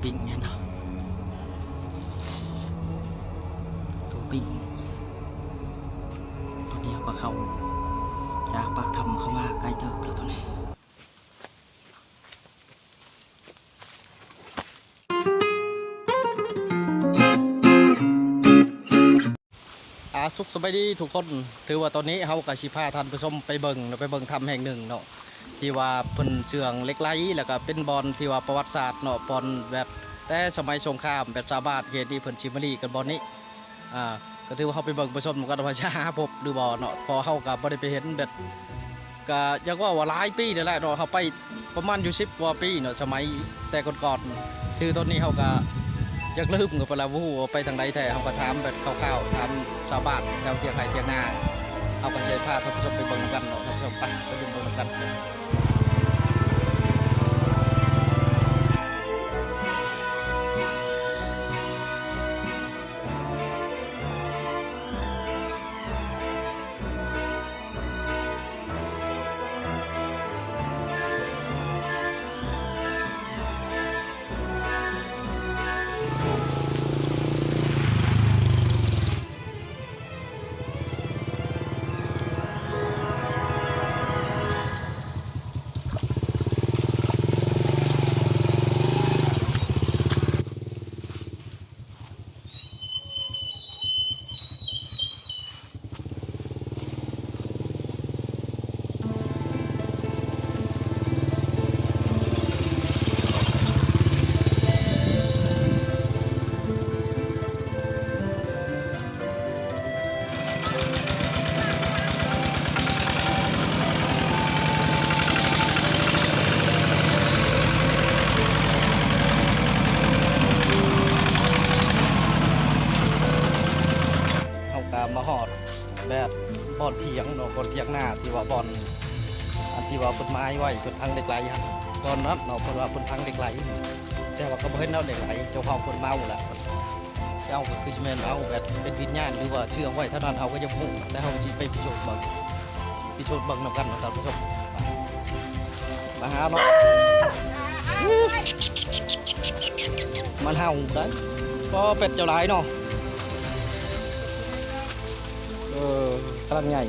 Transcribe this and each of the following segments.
ປີ້ງຫັ້ນນະ ໂຕປີ້ງ. ຕອນນີ້ເຮົາກໍເຂົ້າຈາກປາກຖ້ຳເຂົ້າມາໄກເຕີບແລ້ວຕອນນີ້. ອາ ສຸກສະບາຍດີທຸກຄົນ. ຖືວ່າຕອນນີ້ເຮົາກໍຊິພາທ່ານຜູ້ຊົມໄປເບິ່ງເນາະ ໄປເບິ່ງຖ້ຳແຫ່ງໜຶ່ງເນາະ ທີ່ວ່າເພິ່ນເຊື່ອງເຫຼັກໄຫຼ ແລ້ວກໍເປັນບ່ອນທີ່ວ່າປະຫວັດສາດເນາະ ບ່ອນແບບແຕ່ສະໄໝສົງຄາມ ແບບຊາວບ້ານເຂດນີ້ເພິ່ນຊິມາລີກັນບ່ອນນີ້. ອາ ກໍຖືວ່າເຮົາໄປເບິ່ງໄປຊົມນຳກັນວ່າຈະຫາພົບຫຼືບໍ່ເນາະ ເພາະເຮົາກໍບໍ່ໄດ້ໄປເຫັນແບບ ກະຢາກເວົ້າວ່າຫຼາຍປີແລ້ວແຫຼະເນາະ ເຮົາໄປປະມານຢູ່ສິບກວ່າປີເນາະ ສະໄໝແຕ່ກ່ອນໆ. ຄືຕອນນີ້ເຮົາກະຢາກລືມກັນໄປແລ້ວ ບໍ່ຮູ້ວ່າໄປທາງໃດແທ້. ເຮົາກະຖາມແບບຄ່າວໆ ຖາມຊາວບ້ານແຖວທຽງໄຮ່ທຽງນາ. ເຮົາກະຊິພາທ່ານຜູ້ຊົມໄປເບິ່ງນຳກັນເນາະ ທ່ານຜູ້ຊົມ ໄປ ໄປເບິ່ງນຳກັນ. ເຮົາກະມາຮອດແບບບ່ອນຖຽງເນາະ ບ່ອນຖຽງນາ ທີ່ວ່າບ່ອນ ອັນທີ່ວ່າເພິ່ນໝາຍໄວ້ ເພິ່ນຝັງເຫຼັກໄຫຼຫັ້ນ ບ່ອນນັ້ນເນາະ ເພິ່ນວ່າເພິ່ນຝັງເຫຼັກໄຫຼ. ແຕ່ວ່າກໍບໍ່ເຫັນເອົາເຫຼັກໄຫຼ ເຈົ້າຂອງເພິ່ນມາເອົາແລ້ວ. ເຈົ້າກໍຄືຊິແມ່ນເອົາແບບເປັນວິນຍານ ຫຼືວ່າເຊື່ອງໄວ້ເທົ່ານັ້ນ ເຮົາກໍຍັງບໍ່ຮູ້ ແຕ່ເຮົາຊິໄປພິສູດເບິ່ງ ພິສູດເບິ່ງນຳກັນເນາະທ່ານຜູ້ຊົມ. ມາຫາເນາະ ມັນເຫົ່າໄດ໋. ກໍເປັດເຈົ້າຫຼາຍເນາະ. ເອີ ກຳລັງໃຫຍ່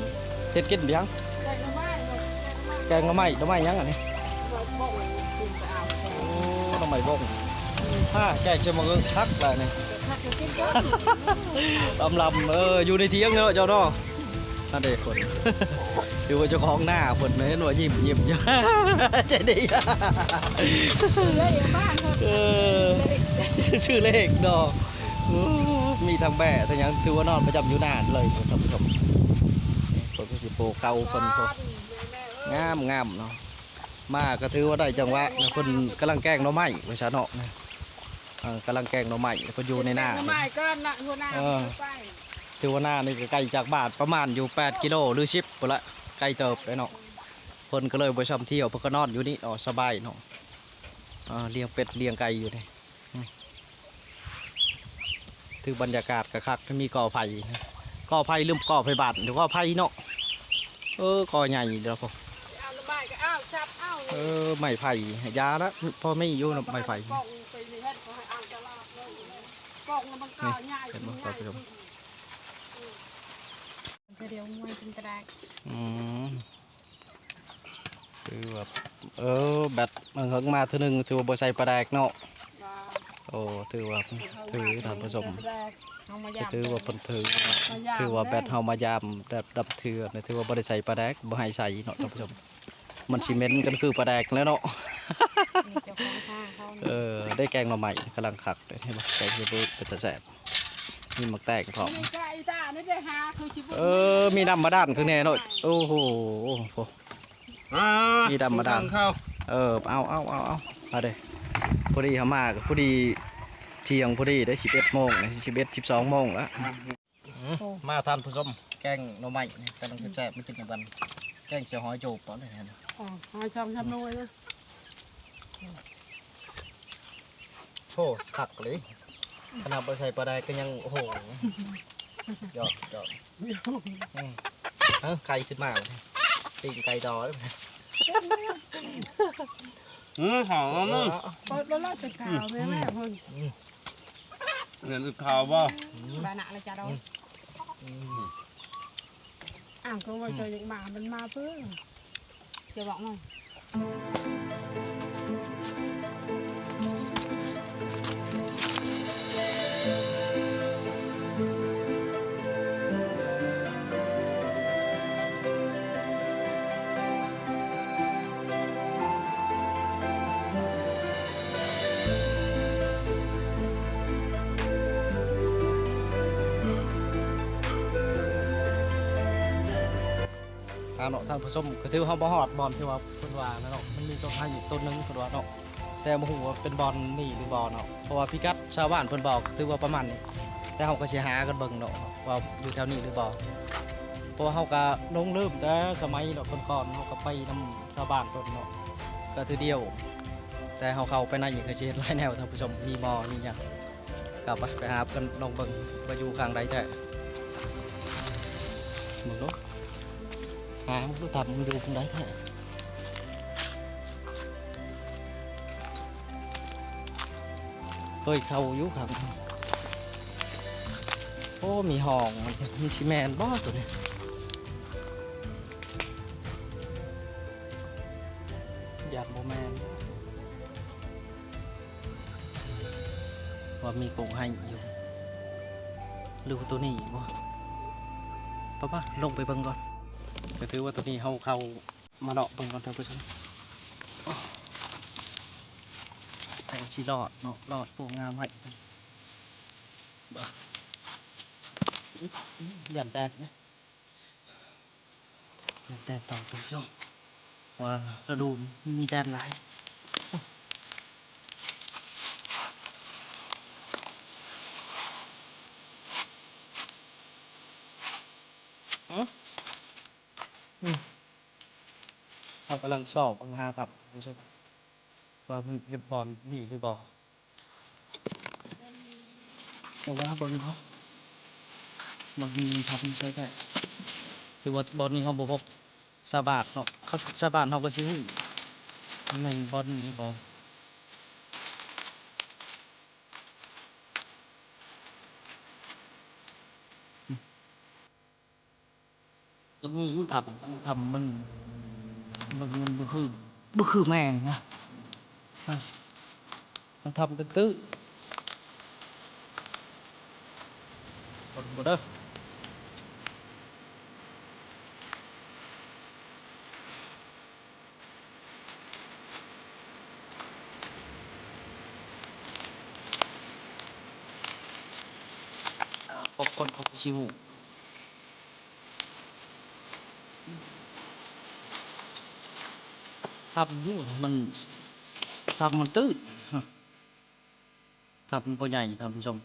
ເຮັດກິນເປັນຫຍັງ? ແກງໜໍ່ໄມ້ ແກງໜໍ່ໄມ້ ໜໍ່ໄມ້ຫຍັງອັນນີ້? ໜໍ່ໄມ້ບົ້ງ ໂອ້ ໜໍ່ໄມ້ບົ້ງ. ອືມ ຮາ ແກງໃສ່ໝາກຫຶ່ງ ຄັກຫຼາຍນີ້ ຄັກກິນກ່ອນ ອຳລຳ. ເອີ ຢູ່ໃນຖຽງເນາະເຈົ້າເນາະ. ອັນເດຄົນ ຖືວ່າເຈົ້າຂອງນາເພິ່ນເຫັນວ່າຍິ້ມໆຢູ່ ໃຈດີ. ເອີ ຊື່ເລກເນາະ. ໂອ້ ມີທັງແບ້ທັງຫຍັງ ຖືວ່ານອນປະຈຳຢູ່ນາເລີຍທ່ານຜູ້ຊົມ. ເພິ່ນກໍຊິປູກເຂົ້າເພິ່ນ ງາມໆເນາະ. ມາກໍຖືວ່າໄດ້ຈັງຫວະນະ ເພິ່ນກຳລັງແກງໜໍ່ໄມ້ວ່າຊັ້ນເນາະ. ເອີ ກຳລັງແກງໜໍ່ໄມ້ ເພິ່ນຢູ່ໃນນາ ແກງໜໍ່ໄມ້ກ່ອນນະ ຫົວໜ້າ. ເອີ ຖືວ່ານານີ້ກໍໄກຈາກບ້ານປະມານຢູ່ແປດກິໂລ ຫຼື ສິບພຸ້ນລະ ໄກເຕີບເດ້ເນາະ. ເພິ່ນກໍເລີຍບໍ່ຊ່ຳທ່ຽວ ເພິ່ນກໍນອນຢູ່ນີ້ເນາະ ສະບາຍເນາະ. ເອີ ລ້ຽງເປັດລ້ຽງໄກ່ຢູ່ນີ້. ອືມ ຖືບັນຍາກາດກະຄັກ ມີກໍໄຜ່ ກໍໄຜ່ ລືມກໍໄຜ່ບ້ານ ຫຼື ກໍໄຜ່ເນາະ. ເອີ ກໍໃຫຍ່ເດ້ອ ເອົາໄມ້ກໍເອົາ ສັບເອົາ. ເອີ ໄມ້ໄຜ່ ຢ່າລະ ພໍມີຢູ່ເນາະ ໄມ້ໄຜ່. ນີ້ ເຫັນບໍ່ທ່ານຜູ້ຊົມ? ອືມ ຖືວ່າ ເອີ ແບບເຫິງໆມາເທື່ອໜຶ່ງ ຖືວ່າບໍ່ໃສ່ປາແດກເນາະ. ໂອ້ ຖືວ່າຖື ທ່ານຜູ້ຊົມ ຖືວ່າເພິ່ນຖື ຖືວ່າແບບເຮົາມາຢາມແບບດັບເທື່ອນະ ຖືວ່າບໍ່ໄດ້ໃສ່ປາແດກ ບໍ່ໃຫ້ໃສ່ເນາະທ່ານຜູ້ຊົມ. ມັນຊິເໝັນກັນຄືປາແດກແລ້ວເນາະ. ເອີ ໄດ້ແກງໜໍ່ໄມ້ກຳລັງຄັກເດ້ ເຫັນບໍ່? ແກງເຮັດເປັນຕາແຊບ ມີໝາກແຕງພ້ອມ. ເອີ ມີນ້ຳບາດານຂ້າງໃນເນາະ. ໂອ້ໂຫ ມີນ້ຳບາດານ. ເອີ ເອົາ ເອົາ ເອົາ ເອົາ ມາເດ້. ພໍດີເຮົາມາກໍພໍດີທ່ຽງພໍດີເດ້ ສິບເອັດໂມງ ສິບເອັດ ສິບສອງໂມງລະ. ອືມ ໂອ້ ມາທ່ານຜູ້ຊົມ ແກງໜໍ່ໄມ້ນີ້ກຳລັງຈະແຊບ ມາກິນນຳກັນ. ແກງໃສ່ຫອຍໂຈບຕອນນີ້. ອໍ ຫອຍຊ່ອມຊຳນ້ອຍນະ. ໂອ້ ຄັກເລີຍ ຂະໜາດບໍ່ໃສ່ປາແດກກໍຍັງ ໂອ້ໂຫ ຍອດ ຍອດ. ອືມ ເອີ ໄກ່ຂຶ້ນມາ ປີ້ງໄກ່ຕໍ່. ອືມ ເຂົ້າ ເອີ ເປີດແລ້ວ ແຕ່ຂາວແມ່ແມ່ເພິ່ນ ເຫັນຂາວບໍ່? ບານະລະຈະດອງ ອ້າວ ກໍວ່າຈະຢາກມາ ມັນມາເພິ່ນ ຈະບອກໜ່ອຍ. ອ່າເນາະ ທ່ານຜູ້ຊົມ ກໍຖືວ່າເຮົາມາຮອດບ່ອນທີ່ວ່າເພິ່ນວ່າແລ້ວເນາະ ມັນມີຕົ້ນໄມ້ອີກຕົ້ນໜຶ່ງເພິ່ນວ່າເນາະ ແຕ່ບໍ່ຮູ້ວ່າເປັນບ່ອນນີ້ຫຼືບໍ່ເນາະ ເພາະວ່າພິກັດຊາວບ້ານເພິ່ນບອກກໍຖືວ່າປະມານນີ້ ແຕ່ເຮົາກໍຊິຫາກັນເບິ່ງເນາະ ວ່າຢູ່ແຖວນີ້ຫຼືບໍ່ ເພາະວ່າເຮົາກໍຫຼົງລືມແຕ່ສະໄໝເນາະ ກ່ອນໆ ເຮົາກໍໄປນຳຊາວບ້ານເພິ່ນເນາະ ກໍເທື່ອດຽວ ແຕ່ເຮົາເຂົ້າໄປໃນນີ້ກໍຊິເຫັນຫຼາຍແນວ ທ່ານຜູ້ຊົມ ມີໝໍ້ມີຫຍັງ ກໍໄປ ໄປຫາກັນລອງເບິ່ງວ່າຢູ່ຂ້າງໃດແທ້ ເບິ່ງດູ ຫາມັນຄືຖ້ຳມັນຢູ່ຂ້າງໃດແທ້ ເຄີຍເຂົ້າຢູ່ຂ້າງ ໂອ້ ມີຫ້ອງ ມັນຊິແມ່ນບໍ່ໂຕນີ້? ຢ້ານບໍ່ແມ່ນ ວ່າມີກົກໄມ້ຢູ່ ຫຼືວ່າໂຕນີ້ບໍ່? ປະ ປະ ລົງໄປເບິ່ງກ່ອນ ກໍຖືວ່າໂຕນີ້ເຮົາເຂົ້າມາເລາະເບິ່ງກ່ອນ ທ່ານຜູ້ຊົມ ແຕ່ຊິລອດເນາະ ລອດພວກງາໄມ້ ຢ້ານແດດນະ. ແດດຕອນນີ້ ວ່າລະດູມີແດດຫຼາຍ ເຮົາກຳລັງຊອກເບິ່ງຫາກັບ ວ່າມັນເຮັດບ່ອນນີ້ຫຼືບໍ່? ແຕ່ວ່າເບິ່ງເນາະ ມັນມີທຳໃຊ້ໄດ້ ຄືວ່າບ່ອນນີ້ເຮົາບໍ່ພົບຊາວບ້ານເນາະ ຊາວບ້ານເຮົາກໍຊິຮູ້ ມັນແມ່ນບ່ອນນີ້ບໍ່? ກໍມີຢູ່ ຖ້ຳ ຖ້ຳມັນ ມັນ ມັນບໍ່ຄື ບໍ່ຄືແມ່ນນະ ມັນຖ້ຳຕື້ໆ ເບິ່ງເດີ. ພວກຄົນເຂົາກໍຊິຮູ້ ຖ້ຳຢູ່ ມັນ ຖ້ຳມັນຕື້ ຖ້ຳມັນບໍ່ໃຫຍ່ ທ່ານຜູ້ຊົມ.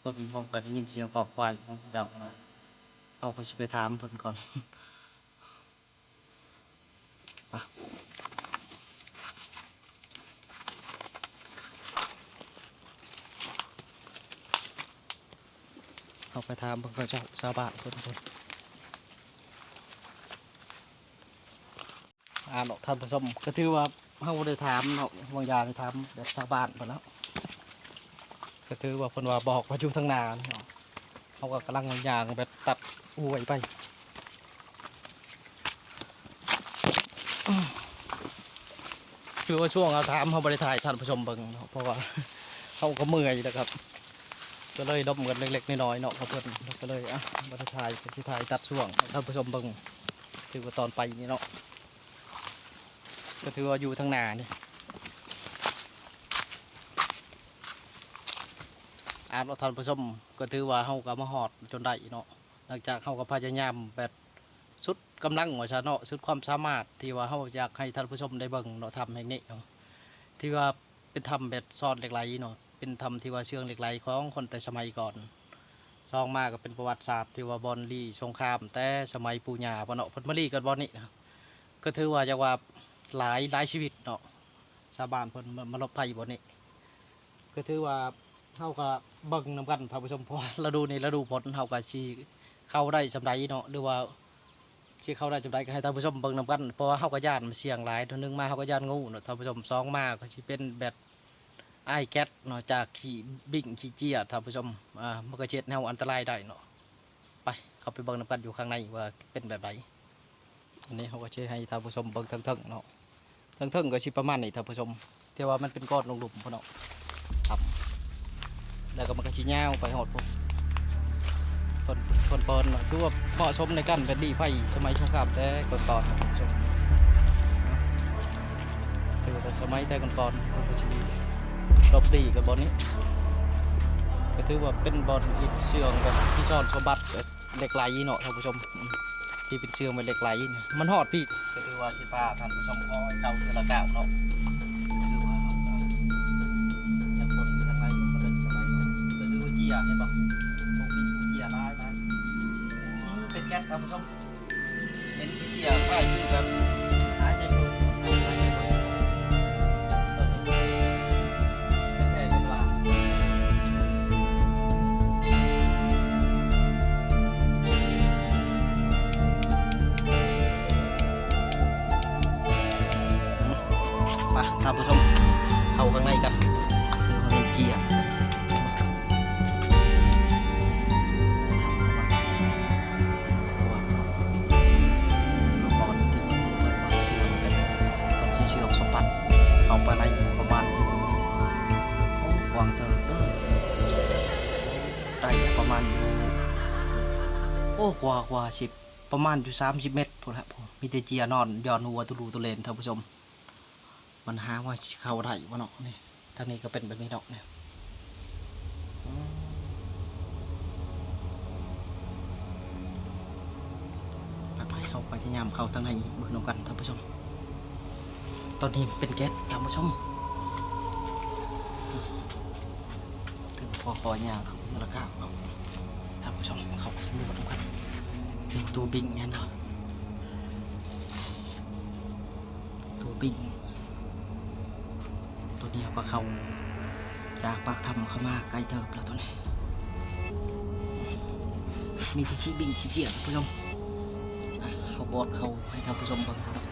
ເພິ່ນ ເຮົາກໍໄດ້ຍິນສຽງຄອຄວາຍຂອງເຂົາເຈົ້ານະ ເຮົາກໍຊິໄປຖາມເພິ່ນກ່ອນ ໄປ ເຮົາໄປຖາມເພິ່ນ ເຂົາເຈົ້າ ຊາວບ້ານເພິ່ນ ເພິ່ນ. ອ່າເນາະ ທ່ານຜູ້ຊົມ ກໍຖືວ່າເຮົາໄດ້ຖາມເນາະ ບາງຢ່າງຖາມແບບຊາວບ້ານພຸ້ນແລ້ວ ກໍຖືວ່າເພິ່ນວ່າບອກວ່າຢູ່ທາງໜ້າເນາະ ເຮົາກໍກຳລັງຍ່າງແບບຕັດຫ້ວຍໄປ ຄືວ່າຊ່ວງເຮົາຖາມ ເຮົາບໍ່ໄດ້ຖ່າຍໃຫ້ທ່ານຜູ້ຊົມເບິ່ງເນາະ ເພາະວ່າເຮົາກໍເມື່ອຍແລ້ວ ກໍເລີຍລົມກັນເລັກໆນ້ອຍໆເນາະ ກັບເພິ່ນ ກໍເລີຍ ອ່ະ ບໍ່ໄດ້ຖ່າຍ ກໍຊິຖ່າຍຕັດຊ່ວງໃຫ້ທ່ານຜູ້ຊົມເບິ່ງ ຖືວ່າຕອນໄປນີ້ເນາະ ກໍຖືວ່າຢູ່ທາງໜ້ານີ້ ອ່າ ເນາະ ທ່ານຜູ້ຊົມ ກໍຖືວ່າເຮົາກໍມາຮອດຈົນໄດ້ເນາະ ຫຼັງຈາກເຮົາກໍພະຍາຍາມແບບສຸດກຳລັງວ່າຊັ້ນເນາະ ສຸດຄວາມສາມາດທີ່ວ່າເຮົາຢາກໃຫ້ທ່ານຜູ້ຊົມໄດ້ເບິ່ງເນາະ ຖ້ຳແຫ່ງນີ້ເນາະ ທີ່ວ່າເປັນຖ້ຳແບບຊອນເຫຼັກໄຫຼເນາະ ເປັນຖ້ຳທີ່ວ່າເຊື່ອງເຫຼັກໄຫຼຂອງຄົນແຕ່ສະໄໝກ່ອນ ສອງມາກໍເປັນປະຫວັດສາດທີ່ວ່າບ່ອນລີ້ສົງຄາມແຕ່ສະໄໝປູ່ຍ່າເນາະ ເພິ່ນມາລີ້ກັນບ່ອນນີ້ນະ ກໍຖືວ່າ ຈັກວ່າຫຼາຍ ຫຼາຍຊີວິດເນາະ ຊາວບ້ານເພິ່ນມາ ມາຫຼົບໄພບ່ອນນີ້ ກໍຖືວ່າເຮົາກໍເບິ່ງນຳກັນທ່ານຜູ້ຊົມ ເພາະວ່າລະດູນີ້ລະດູຝົນ ເຮົາກໍຊິເຂົ້າໄດ້ສ່ຳໃດເນາະ ຫຼືວ່າ ຊິເຂົ້າໄດ້ຈັ່ງໃດກໍໃຫ້ທ່ານຜູ້ຊົມເບິ່ງນຳກັນ ເພາະວ່າເຮົາກໍຢ້ານມັນສ່ຽງຫຼາຍ. ເທື່ອໜຶ່ງມາເຮົາກໍຢ້ານງູເນາະທ່ານຜູ້ຊົມ, ສອງມາກໍຊິເປັນແບບອ້າຍແກັດເນາະ ຈາກຂີ້ບິ້ງຂີ້ເຈຍທ່ານຜູ້ຊົມ. ອາ ມັນກໍຊິເຮັດໃຫ້ເຮົາອັນຕະລາຍໄດ້ເນາະ. ໄປ ເຂົ້າໄປເບິ່ງນຳກັນຢູ່ຂ້າງໃນວ່າເປັນແບບໃດ. ອັນນີ້ເຮົາກໍຊິໃຫ້ທ່ານຜູ້ຊົມເບິ່ງເທິງໆເນາະ. ເທິງໆກໍຊິປະມານນີ້ທ່ານຜູ້ຊົມ, ແຕ່ວ່າມັນເປັນກ້ອນລົງຫຼຸມພຸ້ນເນາະ. ຄັບ ແລ້ວກໍມັນກໍຊິຍາວໄປຮອດພຸ້ນ. ເພິ່ນ ເພິ່ນ ເພິ່ນເນາະ ຖືວ່າເໝາະສົມໃນການແບບລີ້ໄຟສະໄໝສົງຄາມແຕ່ກ່ອນໆ ທ່ານຜູ້ຊົມ. ຖືວ່າແຕ່ສະໄໝແຕ່ກ່ອນໆ ເພິ່ນກໍຊິມີລົບລີ້ກັນບ່ອນນີ້, ກໍຖືວ່າເປັນບ່ອນອີກເຊື່ອງແບບທີ່ຊອນສົມບັດ ເຫຼັກໄຫຼເນາະທ່ານຜູ້ຊົມ. ອືມ ທີ່ເປັນເຊື່ອງແມ່ນເຫຼັກໄຫຼນີ້ ມັນຮອດພີ້. ກໍຖືວ່າຊິພາທ່ານຜູ້ຊົມເຂົ້າເທື່ອລະກ້າວເນາະ. ກໍຖືວ່າເຮົາກໍຢາກເບິ່ງທາງໃນມັນເລິກເທົ່າໃດເນາະ. ກໍຖືວ່າເຈຍ ເຫັນບໍ່ ພວກນີ້ເຈຍຫຼາຍໆ. ອືມ ເປັນແກັດທ່ານຜູ້ຊົມ. ເຫັນຂີ້ເຈຍໄຟຄືແບບຫາຍໃຈໂພດ ຫາຍໃຈໂພດ ແທ້ໆ ເພິ່ນວ່າ. ໄປ ທ່ານຜູ້ຊົມ ເຂົ້າຂ້າງໃນກັນ. ເຫັນເຈຍ ເຊື່ອມສົມບັດເຂົ້າໄປໃນປະມານ ໂອ້ ກວ້າງເຕີບເດີ ໄດ້ປະມານ ໂອ້ ກວ່າ ກວ່າສິບ ປະມານຢູ່ສາມສິບເມັດພຸ້ນແຫຼະ. ມີແຕ່ເຈຍນອນຢ່ອນຫົວຕຸລູຕຸເລນ ທ່ານຜູ້ຊົມ. ມັນຫາວ່າຊິເຂົ້າໄດ້ບໍ່ເນາະນີ້. ທາງນີ້ກໍເປັນແບບນີ້ເນາະນີ້. ອືມ ໄປໆ ເຮົາພະຍາຍາມເຂົ້າທາງໃນເບິ່ງນຳກັນທ່ານຜູ້ຊົມ. ຕອນນີ້ເປັນແກັດທ່ານຜູ້ຊົມ. ເຖິງພໍຄ່ອຍຍ່າງເຂົ້າເຮືອນລະກະເນາະ ທ່ານຜູ້ຊົມ, ເຂົ້າໄປສຳຫຼວດນຳກັນ. ເຖິງປະຕູບິງແມ່ນບໍ່? ປະຕູບິງ. ຕອນນີ້ເຮົາກໍເຂົ້າຈາກປາກຖ້ຳເຂົ້າມາໄກເຕີບແລ້ວຕອນນີ້. ມີແຕ່ຂີ້ບິ້ງຂີ້ເຈຍທ່ານຜູ້ຊົມ. ອ່ະ ເຮົາກອດເຂົ້າໃຫ້ທ່ານຜູ້ຊົມເບິ່ງເນາະ.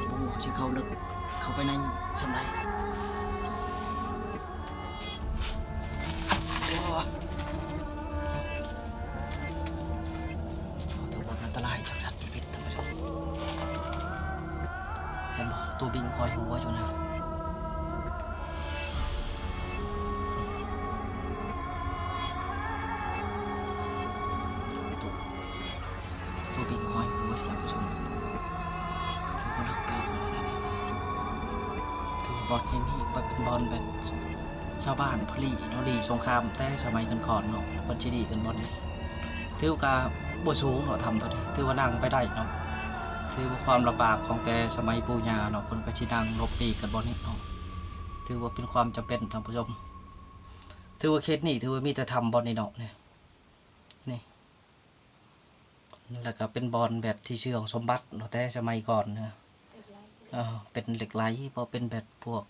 ບໍ່ຮູ້ຊິເຂົ້າເລິກເຂົ້າໄປໃນສ່ຳໃດ. ໂອ້ ຖືວ່າອັນຕະລາຍຈາກສັດມີພິດທ່ານຜູ້ຊົມ. ເຫັນບໍ່? ໂຕບິງຫ້ອຍຫົວຢູ່ນະ. ໂຕບິງຫ້ອຍຫົວທ່ານຜູ້ຊົມ. ຖືວ່າຫຼັກເຕີບແລ້ວນະ. ຖືວ່າບ່ອນແຫ່ງນີ້ເປັນບ່ອນແບບຊາວບ້ານເພິ່ນລີ້ເນາະ, ລີ້ສົງຄາມແຕ່ສະໄໝກ່ອນໆເນາະ, ເພິ່ນຊິລີ້ກັນບ່ອນນີ້. ຖືວ່າບໍ່ສູງເນາະ ຖ້ຳໂຕນີ້, ຖືວ່ານັ່ງໄປໄດ້ເນາະ. ຖືວ່າຄວາມລຳບາກຂອງແຕ່ສະໄໝປູ່ຍ່າເນາະ, ເພິ່ນກໍຊິນັ່ງຫຼົບຫຼີກກັນບ່ອນນີ້ເນາະ. ຖືວ່າເປັນຄວາມຈຳເປັນທ່ານຜູ້ຊົມ. ຖືວ່າເຂດນີ້ຖືວ່າມີແຕ່ຖ້ຳບ່ອນນີ້ເນາະ ນີ້ ນີ້. ແລ້ວກໍເປັນບ່ອນແບບທີ່ເຊື່ອງສົມບັດເນາະ ແຕ່ສະໄໝກ່ອນເນາະ. ເອີ ເປັນເຫຼັກໄຫຼ ເພາະເປັນແບບພວກ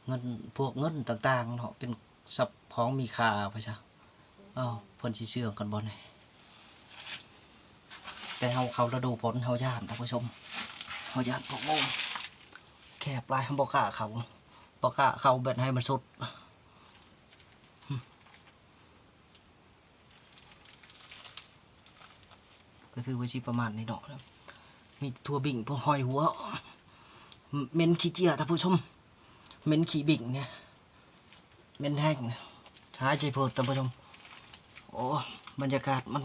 ເງິນ ພວກເງິນຕ່າງໆເນາະ, ເປັນຊັບຂອງມີຄ່າໄປຊະ. ເອີ ເພິ່ນຊິເຊື່ອງກັນບໍ່ນີ້? ແຕ່ເຮົາເຂົ້າລະດູຝົນ ເຮົາຢ້ານທ່ານຜູ້ຊົມ, ເຮົາຢ້ານພວກງູ. ແຄບຫຼາຍ ເຮົາບໍ່ກ້າເຂົ້າ, ບໍ່ກ້າເຂົ້າແບບໃຫ້ມັນສຸດ. ກໍຖືວ່າຊິປະມານນີ້ເນາະ, ມີແຕ່ໂຕບິງພວກຫ້ອຍຫົວ. ເໝັນຂີ້ເຈຍທ່ານຜູ້ຊົມ, ເໝັນຂີ້ບິງນີ້ ເໝັນແຮງ, ຫາຍໃຈເພີດທ່ານຜູ້ຊົມ. ໂອ້ ບັນຍາກາດມັນ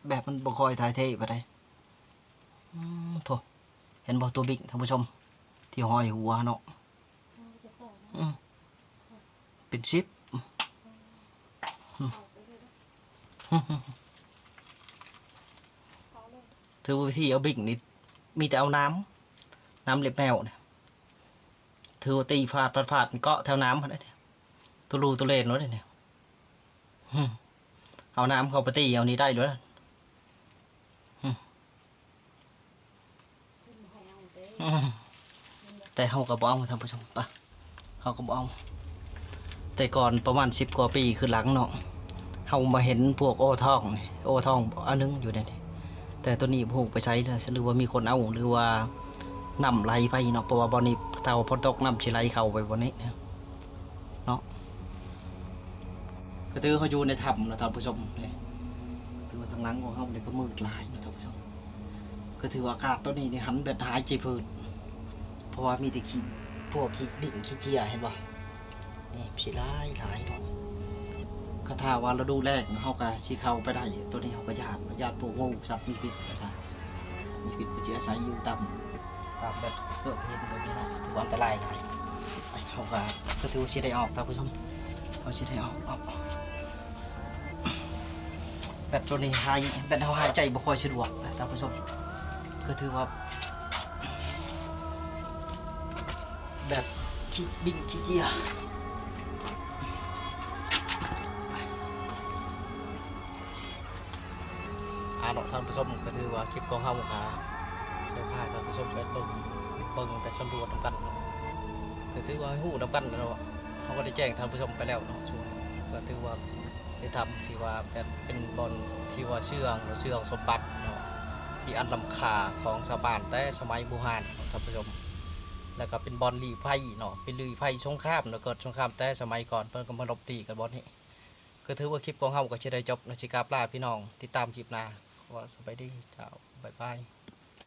ແບບມັນບໍ່ຄ່ອຍຖ່າຍເທປານໃດ. ອືມ ໂທ້ ເຫັນບໍ່ ໂຕບິງທ່ານຜູ້ຊົມ ທີ່ຫ້ອຍຫົວເນາະ. ອືມ ເປັນສິບ. ຖືວ່າວິທີເອົາບິງນີ້ ມີແຕ່ເອົານ້ຳ ນ້ຳເລັບແມວນີ້ ຖືວ່າຕີຟາດ ຟາດ ຟາດ ເກາະແຖວນ້ຳຫັ້ນແຫຼະ ຕູລູຕູເລນໂລດນີ້. ເອົານ້ຳເຂົ້າໄປຕີເອົານີ້ໄດ້ໂລດ. ອືມ ແຕ່ເຮົາກໍບໍ່ເອົາທ່ານຜູ້ຊົມ, ປະ ເຮົາກໍບໍ່ເອົາ. ແຕ່ກ່ອນປະມານສິບກວ່າປີຄືນຫຼັງເນາະ, ເຮົາມາເຫັນພວກໂອທອງນີ້ ໂອທອງອັນໜຶ່ງຢູ່ໃນນີ້, ແຕ່ໂຕນີ້ບໍ່ຮູ້ໄປໃສ ຫຼືວ່າມີຄົນເອົາ ຫຼືວ່ານ້ຳໄຫຼໄປເນາະ ເພາະວ່າບ່ອນນີ້ຖ້າວ່າຝົນຕົກນ້ຳຊິໄຫຼເຂົ້າໄປບ່ອນນີ້ເນາະ. ກໍຖືເຮົາຢູ່ໃນຖ້ຳເນາະທ່ານຜູ້ຊົມເດ້ ຄືວ່າທາງຫຼັງຂອງເຮົານີ້ກໍມືດຫຼາຍເນາະທ່ານຜູ້ຊົມ. ກໍຖືວ່າອາກາດໂຕນີ້ນີ້ຫັ້ນແບບຫາຍໃຈຜືດ ເພາະວ່າມີແຕ່ຂີ້ ພວກຂີ້ບິ້ງຂີ້ເຈຍ ເຫັນບໍ່? ນີ້ຊິຫຼາຍໆເນາະ. ຄັນຖ້າວ່າລະດູແລ້ງເຮົາກໍຊິເຂົ້າໄປໄດ້ ໂຕນີ້ເຮົາກໍຢ້ານ ຢ້ານພວກງູສັດມີພິດວ່າຊັ້ນ ມີພິດ ມັນຊິອາໄສຢູ່ຕາມ ຕາມແບບເກີກຫີນແບບນີ້ເນາະ ຖືວ່າອັນຕະລາຍຫຼາຍ. ໄປ ເຮົາກໍ ກໍຖືວ່າຊິໄດ້ອອກທ່ານຜູ້ຊົມ ເຮົາຊິໄດ້ອອກ ອອກ ແບບໂຕນີ້ຫາຍ ແບບເຮົາຫາຍໃຈບໍ່ຄ່ອຍສະດວກນະທ່ານຜູ້ຊົມ ກໍຖືວ່າ ແບບຂີ້ບິ້ງຂີ້ເຈຍ. ອາເນາະທ່ານຜູ້ຊົມ ກໍຖືວ່າຄລິບຂອງເຮົາກໍໄດ້ພາທ່ານຜູ້ຊົມໄປເບິ່ງ ເບິ່ງໄປສຳຫຼວດນຳກັນເນາະ ກໍຖືວ່າຮູ້ນຳກັນເນາະ ເຮົາກໍໄດ້ແຈ້ງທ່ານຜູ້ຊົມໄປແລ້ວເນາະ. ກໍຖືວ່າ ໃນຖ້ຳທີ່ວ່າແບບເປັນບ່ອນທີ່ວ່າເຊື່ອງ ເຊື່ອງສົມບັດເນາະ ທີ່ອັນລ້ຳຄ່າຂອງຊາວບ້ານແຕ່ສະໄໝບູຮານເນາະທ່ານຜູ້ຊົມ ແລ້ວກໍເປັນບ່ອນລີ້ໄພເນາະ ເປັນລີ້ໄພສົງຄາມເນາະ ເກີດສົງຄາມແຕ່ສະໄໝກ່ອນ ເພິ່ນກໍມາລົບຕີກັນບ່ອນນີ້. ກໍຖືວ່າຄລິບຂອງເຮົາກໍຊິໄດ້ຈົບເນາະ ຊິກາບລາພີ່ນ້ອງ ຕິດຕາມຄລິບໜ້າ ຂໍສະບາຍດີເຈົ້າ ບາຍບາຍ.